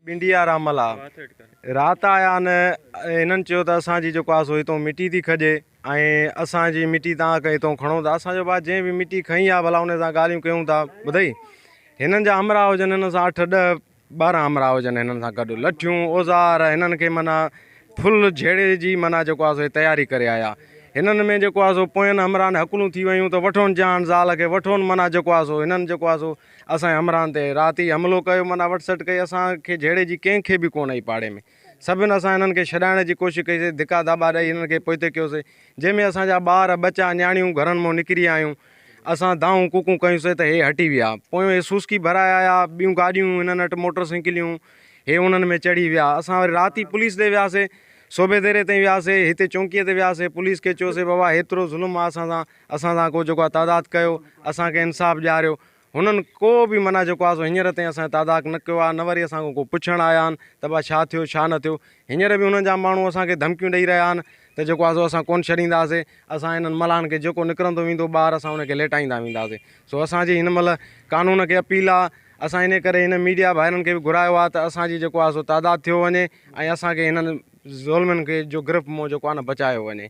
ٻنڊي وارا ملاح رات آيا آهن هنن چيو ته اسان جي جيڪو آهي سو هتو مٽي ٿي کڄي ۽ اسان جي مٽي تان هتو کڻو ٿا اسان چيو ڀاء جنهن به مٽي کنئي آهي ڀلا ان سان ڳالهيون ڪيون ٿا ٻڌئي هنن جا همراهه هجن هنن سان اٺ ڏهه 12 همراهه هجن هنن سان گڏ لٺيون اوزار هنن کي معنيٰ ڦل جهيڙي جي معنيٰ جيڪو آهي سو تياري ڪري آيا هنن ۾ جيڪو آهي سو پوين همراهن هڪلون ٿي ويون ته وٺون جان زال کي وٺون معنيٰ جيڪو آهي سو هنن جيڪو آهي سو اسان جي همراهن تي رات ئي حملو ڪيو معنيٰ وٺ سٽ ڪئي اسان کي جهيڙي جي ڪنهن کي به ڪونه آئي پاڙي ۾ سڀن اسان هنن کي ڇڏائڻ جي ڪوشش ڪئي سي ڌڪا ڌاٻا ڏئي هنن کي پوئتي ڪيوسي جنهن ۾ اسان جا ٻار ٻچا نياڻيون گهرن مون نڪري آيون اسان دانهون ڪوڪون ڪيون سي ته هي هٽي ويا پويون هي سوسڪي ڀرائي آيا ٻيون گاڏيون هنن وٽ موٽر سائيڪليون هي انهن ۾ چڙهي ويا اسان وري رات ئي پوليس ڏي وياسي صوبي ديري تائين وياسي هتي چونڪي تي وياسي پوليس کي چيوسي بابا هيترو ظلم آ اسان سان اسان سان ڪو جيڪو آ تعداد ڪيو اسان کي انصاف ڏياريو هنن ڪو به معنيٰ جيڪو آ سو هينئر تائين اسان جو تعداد نه ڪيو آ نه وري اسان کان ڪو پڇڻ آيا آهن ته ڀا ڇا ٿيو ڇا نه ٿيو هينئر به هنن جا ماڻهو اسان کي ڌمڪيون ڏئي رهيا آهن ته جيڪو آ سو اسان ڪونه ڇڏينداسي اسان هنن ملاحن کي جيڪو نڪرندو ويندو ٻاهر اسان ان کي ليٽائيندا وينداسي سو اسان جي هن مهل قانون کي اپيل آ اسان انهي ڪري هن ميڊيا ڀائرن کي به گهرايو آ ته اسان جي جيڪو آ سو تعداد ٿيو وڃي ۽ اسان کي هنن ظلمن کي جو گرفت مون جيڪو آ نه بچايو وڃي.